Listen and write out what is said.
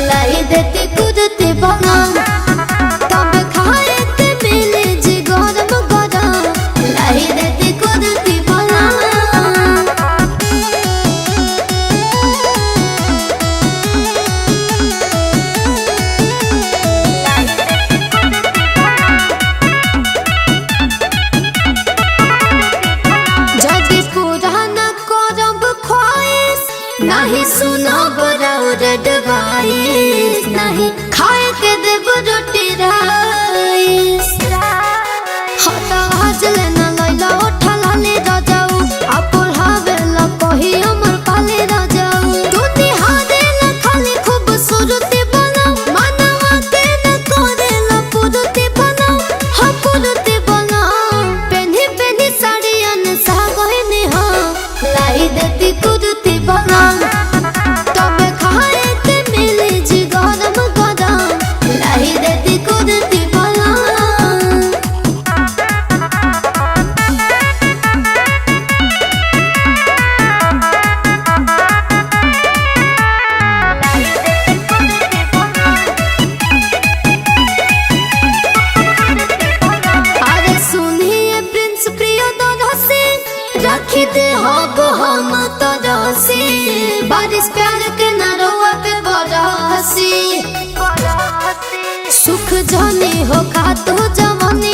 लाई देती कुर्ती बना, तब खाए के मिले जी गरम गरम। लाई देती कुर्ती बना। जदि पूरा न करब ख्वाहिश, नाही सुनब राउर डबाइश, नाही खाए के देब रोटी राइस। हता हाजले न लैला ओठा लाले रजाऊ, आ पढ़ावेला कही अमर पाले रजाऊ। तू निहारेला खाली खूबसूरती बनाऊ, मनवा के न करेला पूरती बनाऊ, हाँ पूरती बनाऊ। पेन्ही पेन्ही साड़ियन सा गइनी हाँ, लाई देती कुर्ती बनाऊ, तबे खाए के मिली जी गरम गरम। लाई देती कुर्ती बनाऊ। अरे सुनिए प्रिंस प्रिय दरसी, रखी दे हो हम तरसी, बारिश प्यार के नरवा पे बरसी। सुख जाने हो खा तू जवानी।